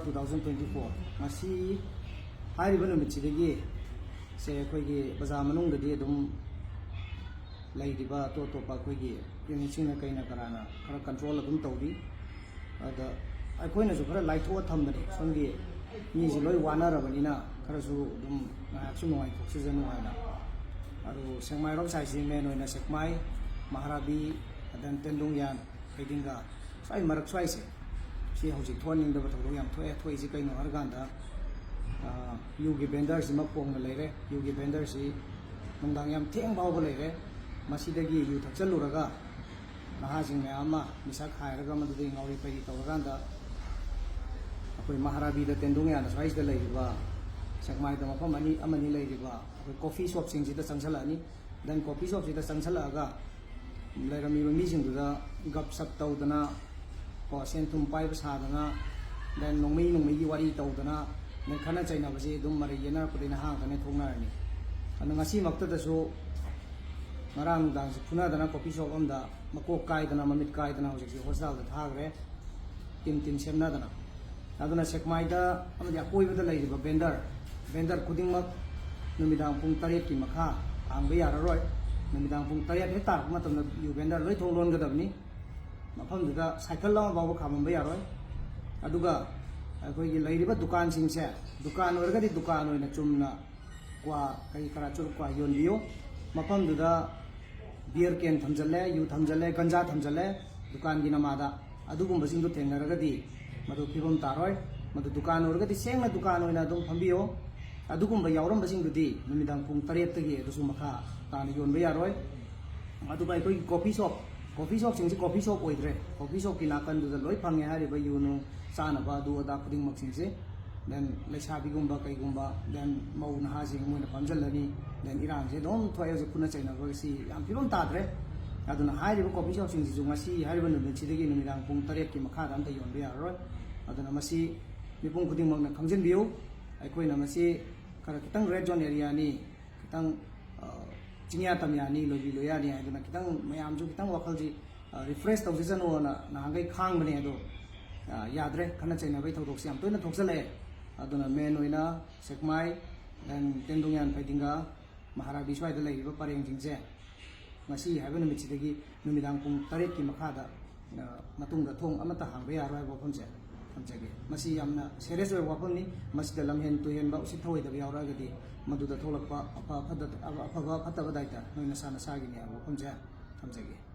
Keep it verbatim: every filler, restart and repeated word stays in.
Two thousand twenty four. ꯉꯁꯤ ꯍꯥꯏꯔꯤꯕ ꯅꯨꯃꯤꯠꯁꯤꯗꯒꯤ ꯁꯦ ꯑꯩꯈꯣꯏꯒꯤ ꯕꯖꯥꯔ ꯃꯅꯨꯡꯗꯗꯤ ꯑꯗꯨꯝ ꯂꯩꯔꯤꯕ ꯑꯇꯣꯞ ꯑꯇꯣꯞꯄ ꯑꯩꯈꯣꯏꯒꯤ ꯌꯨꯅꯤꯠꯁꯤꯡꯅ ꯀꯩꯅ ꯀꯔꯥꯅ ꯈꯔ ꯀꯟꯇ꯭ꯔꯣꯜ ꯑꯗꯨꯝ ꯇꯧꯔꯤ꯫ ꯑꯗ ꯑꯩꯈꯣꯏꯅꯁꯨ ꯈꯔ ꯂꯥꯏꯊꯣꯛꯑ ꯊꯝꯕꯅꯤ, ꯁꯣꯝꯒꯤ ꯃꯤꯁꯤ ꯂꯣꯏ ꯋꯥꯅꯔꯕꯅꯤꯅ ꯈꯔꯁꯨ ꯑꯗꯨꯝ ꯉꯥꯏꯍꯥꯛꯁꯨ ꯅꯨꯡꯉꯥꯏꯊꯣꯛꯁꯤꯁꯅꯨ ꯍꯥꯏꯅ꯫ ꯑꯗꯨ ꯁꯦꯛꯃꯥꯏꯔꯣꯝ ꯁꯥꯏꯠꯁꯤ ꯃꯦꯟ ꯑꯣꯏꯅ ꯁꯦꯛꯃꯥꯏ, ꯃꯍꯥꯔꯥꯕꯤ, ꯑꯗꯨꯅ ꯇꯦꯟꯗꯨꯡꯌꯥꯟ, ꯍꯩꯗꯤꯡꯒ, ꯁ꯭ꯋꯥꯏ ꯃꯔꯛ ꯁ꯭ꯋꯥꯏꯁꯦ, ꯁꯤ ꯍꯧꯖꯤꯛ ꯊꯣꯛꯍꯟꯅꯤꯡꯗꯕ ꯊꯧꯗꯣꯛ ꯌꯥꯝ ꯊꯣꯛꯑꯦ꯫ ꯊꯣꯛꯏꯁꯤ ꯀꯩꯅꯣ ꯍꯥꯏꯔꯀꯥꯟꯗ, ꯑ, ꯌꯨꯒꯤ ꯚꯦꯟꯗꯔꯁꯤꯃ ꯐꯣꯡꯅ ꯂꯩꯔꯦ꯫ ꯌꯨꯒꯤ ꯚꯦꯟꯗꯔꯁꯤ ꯅꯨꯡꯗꯥꯡ ꯌꯥꯝ ꯊꯦꯡ ꯐꯥꯎꯕ ꯂꯩꯔꯦ꯫ ꯃꯁꯤꯗꯒꯤ ꯌꯨ ꯊꯛꯆꯜꯂꯨꯔꯒ ꯅꯍꯥꯁꯤꯡ ꯃꯌꯥꯝ ꯑꯃ ꯅꯤꯁꯥ ꯈꯥꯏꯔꯒ ꯃꯗꯨꯗꯒꯤ ꯉꯥꯎꯔꯤ ꯐꯩꯔꯤ ꯇꯧꯔꯀꯥꯟꯗ ꯑꯩꯈꯣꯏ ꯃꯍꯥꯔꯥꯕꯤꯗ ꯇꯦꯟꯗꯨꯡ ꯌꯥꯅ ꯁ꯭ꯋꯥꯏꯁꯤꯗ ꯂꯩꯔꯤꯕ, ꯁꯦꯛꯃꯥꯏꯗ ꯃꯐꯝ ꯑꯅꯤ ꯑꯃꯅꯤ ꯂꯩꯔꯤꯕ ꯑꯩꯈꯣꯏ ꯀꯣꯐꯤ ꯁꯣꯞꯁꯤꯡꯁꯤꯗ ꯆꯪꯁꯜꯂꯛꯑꯅꯤ꯫ ꯗꯦꯟ ꯀꯣꯐꯤ ꯁꯣꯞꯁꯤꯗ ꯆꯪꯁꯜꯂꯛꯑꯒ ꯂꯩꯔꯝꯃꯤꯕ ꯃꯤꯁꯤꯡꯗꯨꯗ ꯒꯞ ꯁꯞ ꯇꯧꯗꯅ, ꯀꯣ, ꯁꯦꯟ ꯊꯨꯝ ꯄꯥꯏꯕ ꯁꯥꯗꯅ, ꯗꯦꯟ ꯅꯣꯡꯃꯩ ꯅꯣꯡꯃꯩꯒꯤ ꯋꯥꯔꯤ ꯇꯧꯗꯅ, ꯗꯦꯟ ꯈꯠꯅ ꯆꯩꯅꯕꯁꯤ ꯑꯗꯨꯝ ꯃꯔꯩ ꯌꯦꯠꯅꯔꯛꯄꯗꯒꯤ ꯅꯍꯥ ꯉꯥꯛꯇꯅꯦ ꯊꯣꯛꯅꯔꯅꯤ꯫ ꯑꯗꯣ ꯉꯁꯤꯃꯛꯇꯗꯁꯨ ꯉꯔꯥꯡ ꯅꯨꯡꯗꯥꯡꯁꯦ ꯐꯨꯅꯗꯅ ꯀꯣꯐꯤ ꯁꯣꯞ ꯑꯃꯗ ꯃꯀꯣꯛ ꯀꯥꯏꯗꯅ ꯃꯃꯤꯠ ꯀꯥꯏꯗꯅ ꯍꯧꯖꯤꯛꯁꯦ ꯍꯣꯁꯄꯤꯇꯥꯜꯗ ꯊꯥꯈ꯭ꯔꯦ꯫ ꯇꯤꯝ ꯇꯤꯝ ꯁꯦꯝꯅꯗꯅ꯫ ꯑꯗꯨꯅ ꯁꯦꯛꯃꯥꯏꯗ ꯑꯃꯗꯤ ꯑꯀꯣꯏꯕꯗ ꯂꯩꯔꯤꯕ ꯚꯦꯟꯗꯔ, ꯚꯦꯟꯗꯔ ꯈꯨꯗꯤꯡꯃꯛ ꯅꯨꯃꯤꯗꯥꯡ ꯄꯨꯡ ꯇꯔꯦꯠꯀꯤ ꯃꯈꯥ ꯍꯥꯡꯕ ꯌꯥꯔꯔꯣꯏ꯫ ꯅꯨꯃꯤꯗꯥꯡ ꯄꯨꯡ ꯇꯔꯦꯠ ꯍꯦꯛ ꯇꯥꯔꯛꯄ ꯃꯇꯝꯗ ꯌꯨ ꯚꯦꯟꯗꯔ ꯂꯣꯏ ꯊꯣꯡ ꯂꯣꯟꯒꯗꯕꯅꯤ꯫ ꯃꯐꯝꯗꯨꯗ ꯁꯥꯏꯀꯜ ꯑꯃ ꯐꯥꯎꯕ ꯈꯥꯝꯃꯝꯕ ꯌꯥꯔꯣꯏ꯫ ꯑꯗꯨꯒ ꯑꯩꯈꯣꯏꯒꯤ ꯂꯩꯔꯤꯕ ꯗꯨꯀꯥꯟꯁꯤꯡꯁꯦ, ꯗꯨꯀꯥꯟ ꯑꯣꯏꯔꯒꯗꯤ ꯗꯨꯀꯥꯟ ꯑꯣꯏꯅ ꯆꯨꯝꯅ ꯀ꯭ꯋꯥ, ꯀꯔꯤ ꯀꯔꯥ, ꯆꯨꯔꯨꯞ ꯀ꯭ꯋꯥ ꯌꯣꯟꯕꯤꯌꯨ꯫ ꯃꯐꯝꯗꯨꯗ ꯕꯤꯌꯔ ꯀꯦꯟ ꯊꯝꯖꯜꯂꯦ, ꯌꯨ ꯊꯝꯖꯜꯂꯦ, ꯒꯟꯖꯥ ꯊꯝꯖꯜꯂꯦ ꯗꯨꯀꯥꯟꯒꯤ ꯅꯃꯥꯗ꯫ ꯑꯗꯨꯒꯨꯝꯕꯁꯤꯡꯗꯣ ꯊꯦꯡꯅꯔꯒꯗꯤ ꯃꯗꯨ ꯐꯤꯕꯝ ꯇꯥꯔꯣꯏ꯫ ꯃꯗꯨ ꯗꯨꯀꯥꯟ ꯑꯣꯏꯔꯒꯗꯤ ꯁꯦꯡꯅ ꯗꯨꯀꯥꯟ ꯑꯣꯏꯅ ꯑꯗꯨꯝ ꯐꯝꯕꯤꯌꯣ꯫ ꯑꯗꯨꯒꯨꯝꯕ ꯌꯥꯎꯔꯝꯕꯁꯤꯡꯗꯨꯗꯤ ꯅꯨꯃꯤꯗꯥꯡ ꯄꯨꯡ ꯇꯔꯦꯠꯇꯒꯤ ꯑꯗꯨꯁꯨ ꯃꯈꯥ ꯇꯥꯅ ꯌꯣꯟꯕ ꯌꯥꯔꯣꯏ꯫ ꯑꯗꯨꯒ ꯑꯩꯈꯣꯏꯒꯤ ꯀꯣꯐꯤ ꯁꯣꯞ, ꯀꯣꯐꯤ ꯁꯣꯞꯁꯤꯡꯁꯤ ꯀꯣꯐꯤ ꯁꯣꯞ ꯑꯣꯏꯗ꯭ꯔꯦ꯫ ꯀꯣꯐꯤ ꯁꯣꯞꯀꯤ ꯅꯥꯀꯟꯗꯨꯗ ꯂꯣꯏ ꯐꯪꯉꯦ ꯍꯥꯏꯔꯤꯕ ꯌꯨ ꯅꯨꯡ, ꯆꯥꯅꯕ ꯑꯗꯨ ꯑꯗꯥ ꯈꯨꯗꯤꯡꯃꯛꯁꯤꯡꯁꯦ꯫ ꯗꯦꯟ ꯂꯩꯁꯥꯕꯤꯒꯨꯝꯕ ꯀꯩꯒꯨꯝꯕ, ꯗꯦꯟ ꯃꯧ ꯅꯍꯥꯁꯤꯡ ꯃꯣꯏꯅ ꯐꯝꯖꯜꯂꯅꯤ꯫ ꯗꯦꯟ ꯏꯔꯥꯡꯁꯦ ꯑꯗꯨꯝ ꯊꯣꯛꯑꯦ ꯍꯧꯖꯤꯛ, ꯐꯨꯅ ꯆꯩꯅꯕꯒꯤ ꯁꯤ ꯌꯥꯝ ꯐꯤꯕꯝ ꯇꯥꯗ꯭ꯔꯦ꯫ ꯑꯗꯨꯅ ꯍꯥꯏꯔꯤꯕ ꯀꯣꯐꯤ ꯁꯣꯞꯁꯤꯡꯁꯤꯁꯨ ꯉꯁꯤ ꯍꯥꯏꯔꯤꯕ ꯅꯨꯃꯤꯠꯁꯤꯗꯒꯤ ꯅꯨꯃꯤꯗꯥꯡ ꯄꯨꯡ ꯇꯔꯦꯠꯀꯤ ꯃꯈꯥꯗ ꯑꯝꯇ ꯌꯣꯟꯕ ꯌꯥꯔꯔꯣꯏ꯫ ꯑꯗꯨꯅ ꯃꯁꯤ ꯃꯤꯄꯨꯝ ꯈꯨꯗꯤꯡꯃꯛꯅ ꯈꯪꯖꯤꯟꯕꯤꯌꯨ꯫ ꯑꯩꯈꯣꯏꯅ ꯃꯁꯤ ꯈꯔ ꯈꯤꯇꯪ ꯔꯦꯗ ꯖꯣꯟ ꯑꯦꯔꯤꯌꯥꯅꯤ, ꯈꯤꯇꯪ, ꯑ, ꯆꯤꯡꯌꯥ ꯇꯝꯌꯥꯅꯤ, ꯂꯣꯏꯕꯤ ꯂꯣꯏꯌꯥꯅꯤ ꯍꯥꯏꯗꯅ ꯈꯤꯇꯪ ꯃꯌꯥꯝꯁꯨ ꯈꯤꯇꯪ ꯋꯥꯈꯜꯁꯤ, ꯑ, ꯔꯤꯐ꯭ꯔꯦꯁ ꯇꯧꯖꯁꯅꯨꯅ ꯅꯍꯥꯟꯈꯩ ꯈꯥꯡꯕꯅꯦ꯫ ꯑꯗꯣ ꯑ, ꯌꯥꯗ꯭ꯔꯦ꯫ ꯈꯠꯅ ꯆꯩꯅꯕꯒꯤ ꯊꯧꯗꯣꯛꯁꯦ ꯌꯥꯝ ꯇꯣꯏꯅ ꯊꯣꯛꯆꯜꯂꯛꯑꯦ꯫ ꯑꯗꯨꯅ main ꯑꯣꯏꯅ ꯁꯦꯛꯃꯥꯏ, then ꯇꯦꯟꯗꯣꯡꯌꯥꯟ, ꯐꯩꯗꯤꯡꯒꯥ, ꯃꯍꯥꯔꯥꯕꯤ ꯁ꯭ꯋꯥꯏꯗ ꯂꯩꯔꯤꯕ ꯄꯔꯦꯡꯁꯤꯡꯁꯦ ꯉꯁꯤ ꯍꯥꯏꯕ ꯅꯨꯃꯤꯠꯁꯤꯗꯒꯤ ꯅꯨꯃꯤꯗꯥꯡ ꯄꯨꯡ ꯇꯔꯦꯠꯀꯤ ꯃꯈꯥꯗ, ꯑ, ꯃꯇꯨꯡꯗ ꯊꯣꯡ ꯑꯃꯠꯇ ꯍꯥꯡꯕ ꯌꯥꯔꯣꯏ ꯍꯥꯏꯕ ꯋꯥꯐꯝꯁꯦ ꯊꯝꯖꯒꯦ꯫ ꯃꯁꯤ ꯌꯥꯝꯅ serious ꯑꯣꯏꯕ ꯋꯥꯐꯝꯅꯤ꯫ ꯃꯁꯤꯗ ꯂꯝꯍꯦꯟ ꯇꯨꯍꯦꯟꯕ, ꯎꯁꯤꯠ ꯊꯑꯣꯏꯗꯕ ꯌꯥꯎꯔꯛꯑꯒꯗꯤ ꯃꯗꯨꯗ ꯊꯣꯛꯂꯛꯄ ꯑꯐ-, ꯑꯐꯠꯇ-, ꯑꯐꯕ ꯐꯠꯇꯕ ꯗꯥꯏꯇ ꯅꯣꯏ ꯅꯁꯥ ꯅꯁꯥꯒꯤꯅꯤ ꯍꯥꯏꯕ ꯋꯥꯐꯝꯁꯦ ꯊꯝꯖꯒꯦ꯫